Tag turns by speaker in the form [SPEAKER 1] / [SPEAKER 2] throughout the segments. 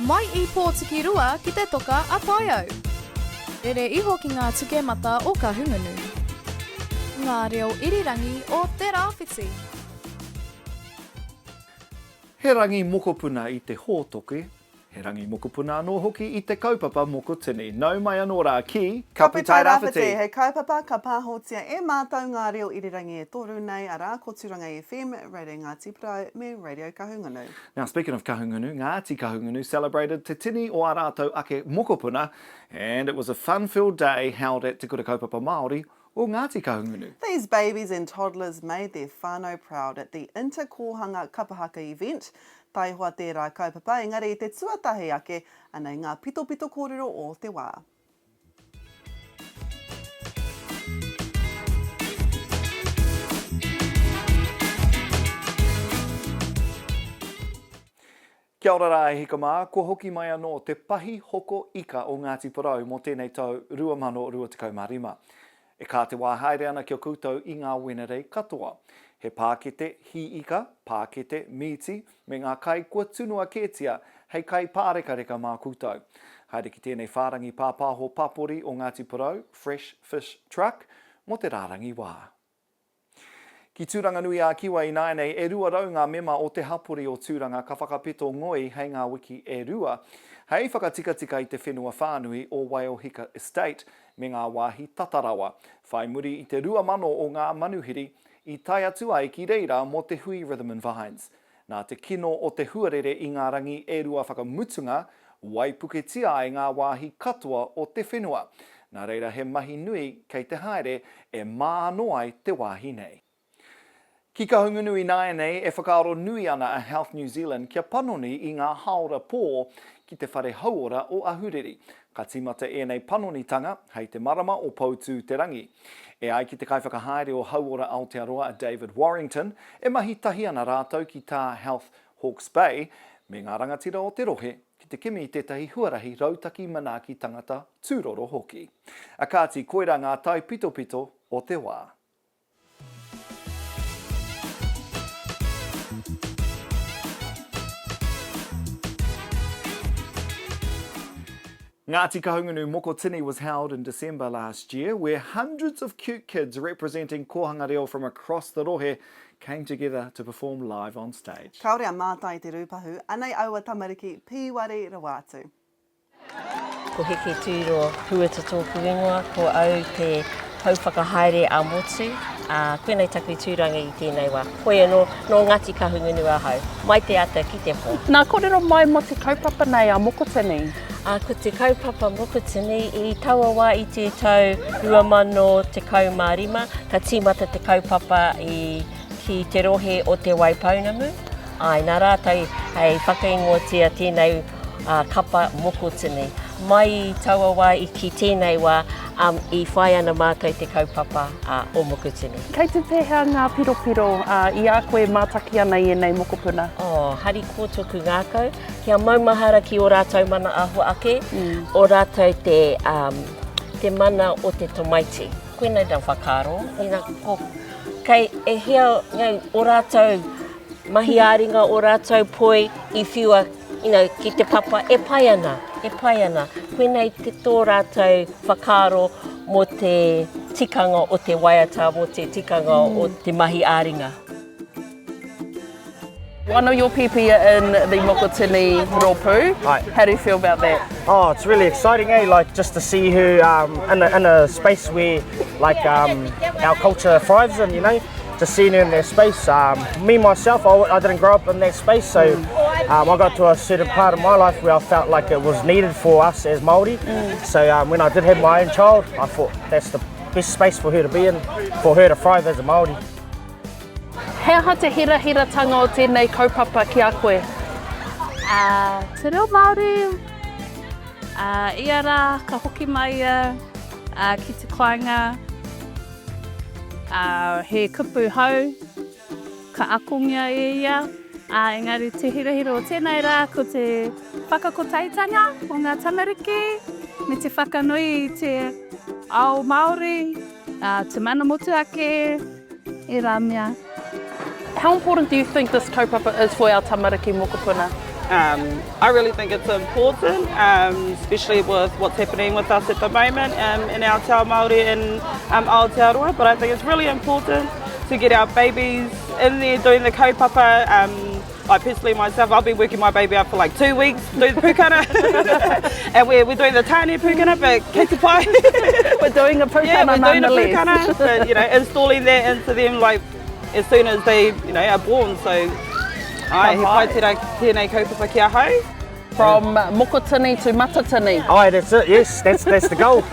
[SPEAKER 1] Mai i Pōtikirua ki te toka a Taiau. Rere iho ki ngā tukemata o Kahungunu. Ngā reo irirangi o Te Rāwhiti.
[SPEAKER 2] He rangi mokopuna i te hōtoke, he rangi mokopuna anō hoki i te kaupapa mokotini. Nau mai anō rā ki
[SPEAKER 3] Kapu Tairāwhiti! He kaupapa ka pāhotia e mātou ngā reo irirangi e toru nei, arā, ko Tūranga FM, Radio Ngāti Porou me Radio Kahungunu.
[SPEAKER 2] Now speaking of Kahungunu, Ngāti Kahungunu celebrated te tini o ā rātou ake mokopuna and it was a fun-filled day held at Te Kura Kaupapa Māori o Ngāti Kahungunu.
[SPEAKER 3] These babies and toddlers made their whānau proud at the Inter-Kōhanga Kapahaka event. Taihoa tērā kaupapa, engari i te tuatahi ake, anei ngā pitopito kōrero o te wā.
[SPEAKER 2] Kia ora rā e hika mā, kua hoki mai anō te pahi hoko ika o Ngāti Porou mō tēnei tau 2025. E kā te wā haere ana ki a koutou i ngā Wenerei katoa. He pākete hī ika, pākete mīti, me ngā kai kua tunua kētia hei kai pārekareka mā koutou. Haere ki tēnei whārangi pāpāho papori o Ngāti Porou, Fresh Fish Truck, mō te rārangi wā. Ki Tūranganui-ā-Kiwa ināianei, e 200 ngā mema o te hapori o Tūranga ka whakapeto ngoi hei ngā wiki e rua, hei whakatikatika i te whenua whānui o Waiohika Estate me ngā wāhi tata rawa, whai muri i te 2,000 o ngā manuhiri i tae atu ai ki reira mō te hui Rhythm and Vines. Nā te kino o te huarere i ngā rangi e rua whakamutunga, waipuketia ai ngā wāhi katoa o te whenua. Nā reira he mahi nui kei te haere e mā anō ai te wāhi nei. Ki Kahungunu ināianei e whakaaro nui ana a Health New Zealand kia panoni i ngā hāora pō ki te whare hauora o Ahuriri. Ka tīmata ēnei panonitanga hei te marama o Poutū-te-rangi. E ai ki te kaiwhakahaere o Hauora Aotearoa a David Warrington, e mahi tahi ana rātou ki tā Health Hawke's Bay me ngā rangatira o te rohe ki te kimi i tētahi huarahi rautaki manaaki tangata tūroro hoki. A kāti, koirā ngā taipitopito o te wā. Ngāti Kahungunu Mokotini was held in December last year where hundreds of cute kids representing kōhanga reo from across the rohe came together to perform live on stage.
[SPEAKER 3] Kāore a Mātai te rūpahu, anei aua tamariki pīwari rawa atu.
[SPEAKER 4] Ko Heke Tūroa Puata tōku ingoa, ko au te pou whakahaere ā-motu, ā, koinei taku tūranga i tēnei wā. Hoi anō, nō Ngāti Kahungunu ahau, mai te ata ki te pō.
[SPEAKER 5] Nā, kōrero mai mō te kaupapa nei a Mokotini.
[SPEAKER 4] Ā, ko te kaupapa Mokotini, i taua wā i te tau 2015, ka tīmata te kaupapa i ki te rohe o Te Waipounamu. Āe, nā rātou hei whakaingoatia tēnei kapa mokotini. Mai i taua wā i ki tēnei wā, i whai ana mātou te kaupapa o Mokotini.
[SPEAKER 5] Kei te pēhea ngā piropiro i a koe e mātaki ana i ēnei mokopuna?
[SPEAKER 4] Oh, harikoa toku ngākau, kia maumahara ki ō rātou mana aho ake, ō rātou te, te mana o te tamaiti. Koinei rā whakaaro, ina ko, kei e hea you know, o rātou mahi ā-ringa, o rātou poi i whiua you know, ki te papa, e pai ana, e pai ana. Koinei te tō rātou whakaaro mō te tikanga o te waiata, mō te tikanga mm. o te mahi ā-ringa.
[SPEAKER 5] One of your pēpi are in the Mokotini rōpū.
[SPEAKER 6] Hi.
[SPEAKER 5] How do you feel about that?
[SPEAKER 6] Oh, it's really exciting, eh? Like just to see her um, in, a, in a space where like um, our culture thrives in, you know? Just seeing her in that space. Um, me, myself, I, I didn't grow up in that space, so um, I got to a certain part of my life where I felt like it was needed for us as Māori. So um, when I did have my own child, I thought that's the best space for her to be in, for her to thrive as a Māori.
[SPEAKER 5] He aha te hirahiratanga o tēnei kaupapa ki a koe?
[SPEAKER 7] Ā, te reo Māori, ā, ia rā ka hoki mai ia, ā, ki te kāinga, ā, he kupu hou ka akongia e ia, ā, engari te hirahira o tēnei rā ko te whakakotahitanga o ngā tamariki me te whakanui i te ao Māori, ā, te mana motuhake. Ērā mea.
[SPEAKER 5] How important do you think this kaupapa is for our tamariki mokopuna?
[SPEAKER 8] Um, I really think it's important, um, especially with what's happening with us at the moment um, in our Te Māori and um, Aotearoa, but I think it's really important to get our babies in there doing the kaupapa. Um, I personally myself, I've been working my baby up for like two weeks doing the pukana. and we're, we're doing the tani pukana, but kei te pai.
[SPEAKER 5] we're doing a pukana
[SPEAKER 8] Yeah, we're doing a pukana,
[SPEAKER 5] but
[SPEAKER 8] you know, installing that into them like as soon as they, you know, are born. So, ai, he pai tērā, tēnei kaupapa ki ahau.
[SPEAKER 5] From Mokotini to Matatini.
[SPEAKER 6] Aye, that's it, yes, that's, that's the goal.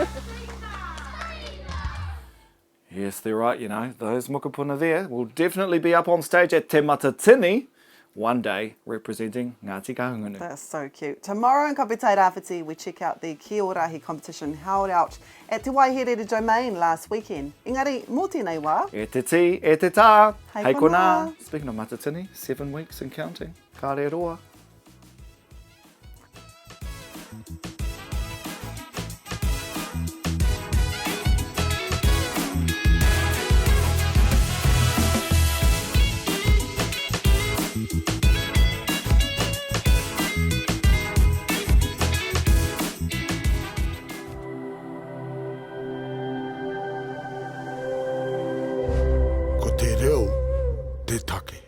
[SPEAKER 2] Yes, they're right, you know. Those mokopuna there will definitely be up on stage at Te Matatini one day representing Ngāti Kahungunu.
[SPEAKER 3] That's so cute. Tomorrow in Kopi Tairāwhiti, we check out the Kiorahi competition held out at Te Waihirere Domain last weekend. Engari, mō tēnei wā.
[SPEAKER 2] E te tī, e te tā,
[SPEAKER 3] hei,
[SPEAKER 2] hei konā. Speaking of Matatini, seven weeks and counting. Kāre roa.
[SPEAKER 9] Ko te reo te take.